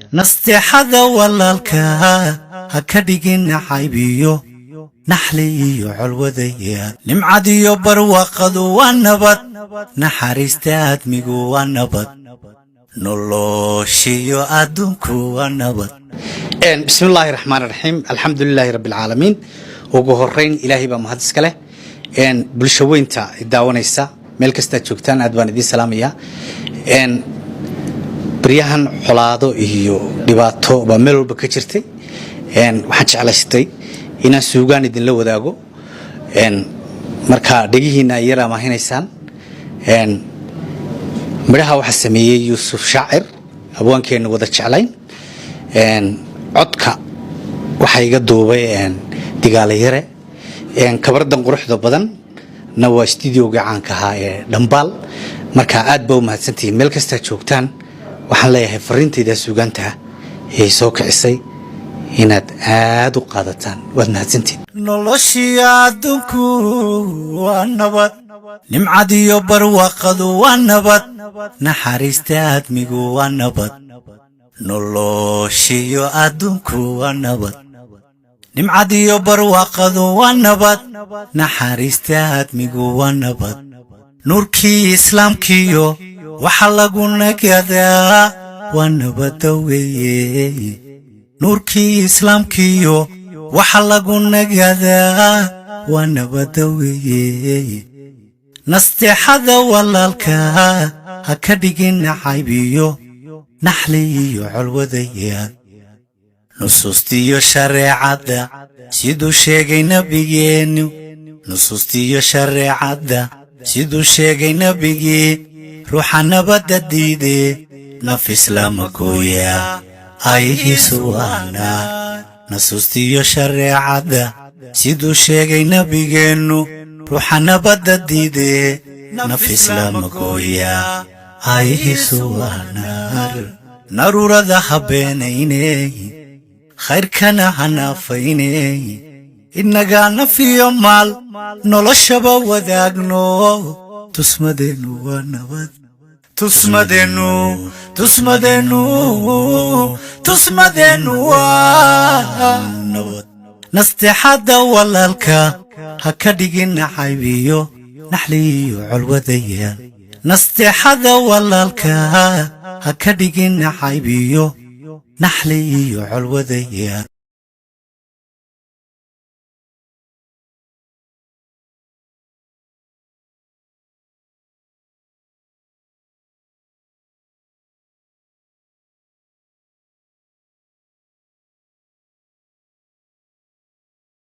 Nasteexada walaalka ha ka dhigin nacaybiyo naxli iyo colwadaya. Nimcadiyo barwaaqadu waa nabad, naxariista aadmigu waa nabad, noloshiyo adduunku waa nabad. Bismi illaahi raxmaan raxiim, alxamdu lilaahi rabbi alcaalamiin. Ugu horeyn, Ilaahay baa mahad iska leh. Bulsho weynta daawanaysa meel kastaad joogtaan, aad baan idiin salaamayaa. Baryahan colaado iyo dhibaato baa meel walba ka jirtay. Waxaan jeclaystay inaan suugaan idinla wadaago. Marka dhegihiina ay yar amaahinaysaan. Midhaha waxaa sameeyey Yuusuf Shaacir, abwaankeennu wada jeclayn. Codka waxaa iga duubay Digaala Yare. Kabardan quruxda badan na waa stuudioga caanka ahaa ee Dhambaal. Marka aad baa u mahadsantihiin meel kastaa joogtaan. Waxaan leeyahay fariintaydaa suugaantaha ee soo kicisay inaad aad u qaadataan. Waad mahadsantihiin. Noloshii adduunku waa nabad, nimcadiyo barwaaqadu waa nabad, naxariista aadmigu waa nabad, noloshiyo adduunku waa nabad. Nimcadiyo barwaaqadu waa nabad, naxariista aadmigu waa nabad, nuurkii islaamkiyo waxa lagu nagadaa waa nabadda weeye. Nuurkii islaamkiyo waxa lagu nagadaa waa nabadda weeye. Nasteexada walaalka ha ka dhigin nacaybiyo naxli iyo colwadaya. Nusuustiyo shareecadda siduu sheegay nebigeennu, nusuustiyo shareecadda siduu sheegay nebigii, ruuxa nabadda diidee naf islaama gooya ayahiisu waana. Nasuustiyo shareecadda siduu sheegay nebigeennu, ruuxa nabadda diidee naf islaama gooya ayahiisu waa naar. Naruurada ha beenayney, khayrkana ha naafayney. Innagaa naf iyo maal noloshaba wadaagno. Tusmadeennu waa nabad, tusmadeennu, tusmadeennu, tusmadeennu waa nabad. Nasteexadda walaalka ha ka dhigin nacaybiyo naxliyo colwadaya. Nasteexada walaalka ha ka dhigin nacaybiyo naxli iyo colwadaya.